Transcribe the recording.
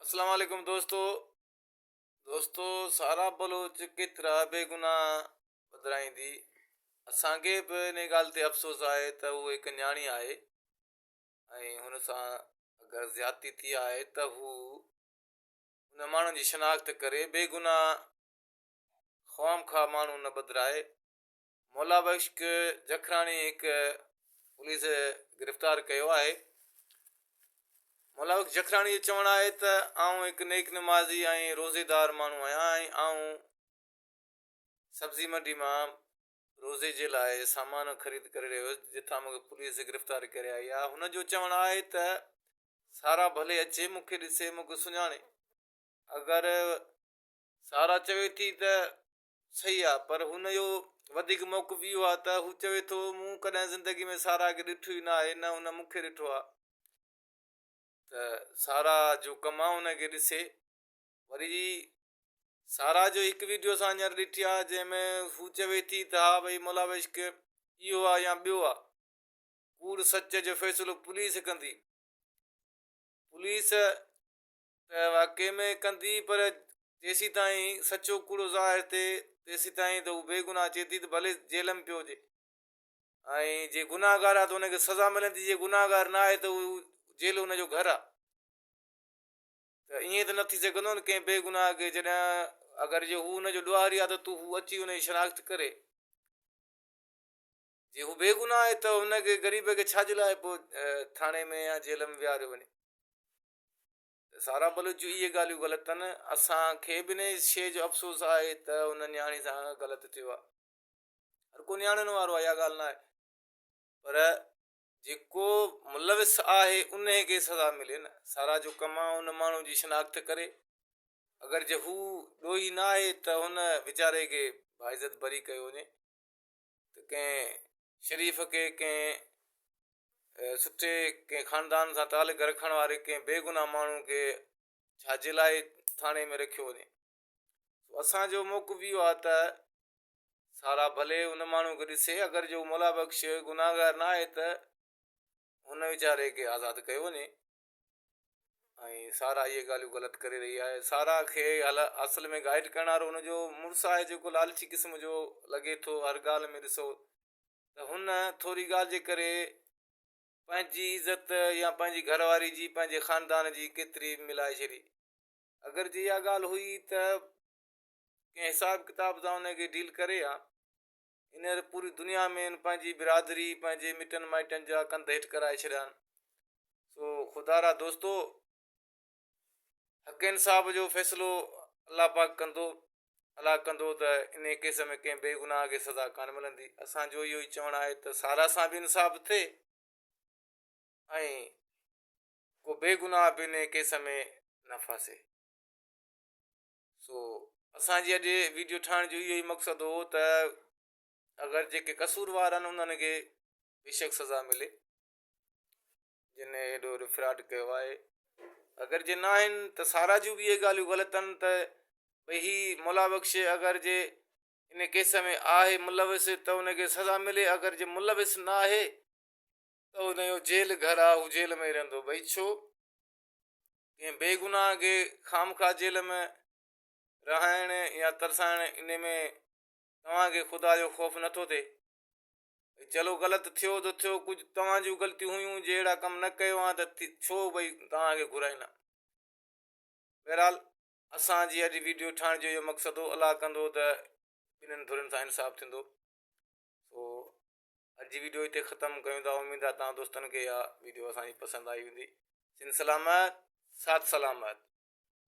اسلام عليڪم دوستو دوستو سارا بلوچ ڪيترا بيگناهه بدرائيندي اسان کي به ان ڳالهه تي افسوس آهي ته هو هڪ نياڻي آهي ۽ هن سان اگر زيادتي ٿي آهي ته هو ان ماڻهن جي شناخت ڪري بيگناهه خوام خواه ماڻهو نه بدرائي مولا بخش جکراڻي هڪ پوليس گرفتار ڪيو آهي. مولا بخش جکراڻي جو چوڻ آهي ته آئون هڪ نيڪ نمازي ۽ روزيدار ماڻهو آهيان ۽ آئون سبزي منڊي مان روزي جي لاء سامان خريد ڪري رهيو هيس جتان مون کي پوليس گرفتار ڪري آئي آهي. هن جو چوڻ آهي ته سارا ڀلي اچي مون کي ڏسي مون کي سڃاڻي اگر سارا چوي ٿي ته صحيح آ پر هن جو وڌيڪ موقف اهو آ ته هو چوي ٿو مون ڪڏهن زندگي ۾ سارا کي ڏٺو ئي نه آهي نه هن مون کي ڏٺو آ ته سارا جو ڪم آ هن کي ڏسي وري جي سارا جو هڪ ويڊيو اسان هينئر ڏٺي آ جنهن ۾ هو چوي ٿي ته ها ڀئي مولا بخش اهو آ يا ٻيو آ ڪوڙ سچ جو فيصلو پوليس ڪندي پوليس ته واقعي ۾ ڪندي پر جيسيتائين سچو ڪوڙو ظاهر ٿئي تيسيتائين ته هو بيگناهه چئي ٿي ته ڀلي جيل ۾ پيو هجي ۽ جي گناهگار آهي ته ان کي سزا ملندي جي گناهگار نه آهي ته هو جيل ان جو گهر آهي ته ائين ته نه ٿي سگهندو نه ڪنهن بيگناهه کي جڏهن اگر جي هو ان جو ڏوهاري آهي ته تون هو اچي ان جي شناخت ڪري جي هو بيگناهه آهي ته هن کي غريب کي ڇا جي لاء پوء ٿاڻي ۾ يا جيل ۾ ويهاريو وڃي سارا بلوچ جون اهي ڳالهيون غلط اٿن. اسان کي به انهيء شيء جو افسوس آهي ته ان نياڻي سان غلط ٿيو آهي. هر ڪو نياڻين وارو آهي اها ڳالهه ناهي پر جيڪو ملوث آهي انهيء کي سزا ملي نه. سارا جو ڪم آهي ان ماڻهو جي شناخت ڪري. اگر جي هو ڏوهي ناهي ته هن ويچاري کي باعزت بري ڪيو وڃي. ته ڪنهن شريف کي ڪنهن سٺي ڪنهن خاندان سان تعلق رکڻ واري ڪنهن بيگناهه ماڻهو کي ڇا جي لاء ٿاڻي ۾ رکيو وڃي. اسان جو موقف اهو آهي ته سارا ڀلي ان ماڻهو کي ڏسي اگر جو مولا بخش گناهگار نه آهي ته هن ويچاري کي آزاد ڪيو وڃي. ۽ سارا اهي ڳالهيون غلط ڪري رهي آهي سارا کي اصل ۾ گائيڊ ڪرڻ وارو هن جو مڙس آهي جيڪو لالچي قسم جو لڳي ٿو هر ڳالهه ۾ ڏسو ته هن ٿوري ڳالهه جي ڪري پنهنجي عزت يا پنهنجي گهر واري جي پنهنجي خاندان جي ڪيتري ملائي ڇڏي اگر جي اها ڳالهه هئي ته ڪنهن حساب ڪتاب سان ان کي ڊيل ڪري ها هينئر پوري دنيا ۾ هن پنهنجي برادري، پنهنجي مٽن مائٽن جا ڪنڌ هيٺ ڪرائي ڇڏيا آهن. سو خدارا دوستو حق انصاف جو فيصلو الله پاڪ ڪندو. الله ڪندو ته انهي ڪيس ۾ ڪنهن بي گناهه کي سزا ڪانه ملندي. اسان جو اهو ئي چوڻ آهي ته سارا سان به انصاف ٿئي ۽ ڪو بي گناهه به انهي ڪيس ۾ نه ڦاسي. سو اسان جي اڄ ويڊيو ٺاهڻ جو اهو ئي مقصد هو ته اگر جيڪي قصوروار آهن انهن کي بيشڪ سزا ملي جن ايڏو وڏو فراڊ ڪيو آهي اگر جي نه آهن ته سارا جون به اهي ڳالهيون غلط آهن ته ڀئي هي مولا بخش اگر جي ان ڪيس ۾ آهي ملوث ته ان کي سزا ملي اگر جي ملوث نه آهي ته ان جو جيل گهر آهي هو جيل ۾ رهندو ڀئي ڇو ڪنهن بيگناهه کي خامخواه جيل ۾ رهائڻ يا ترسائڻ انهي ۾ توهان کي خدا جو خوف نٿو ٿئي؟ چلو غلط ٿيو ته ٿيو ڪجهه توهان جون غلطيون هيون جي اهڙا ڪم نه ڪيو ها ته ڇو ڀئي توهان کي گهرائين ها. بهرحال اسان جي اڄ ويڊيو ٺاهڻ جو اهو مقصد هو الله ڪندو ته ٻنهن ڌرين سان انصاف ٿيندو. سو اڄ جي ويڊيو هتي ختم ڪيون ٿا اميد آ توهان دوستن کي اها ويڊيو اسان جي پسند آئي هوندي. سنڌ سلامت ساٿ سلامت.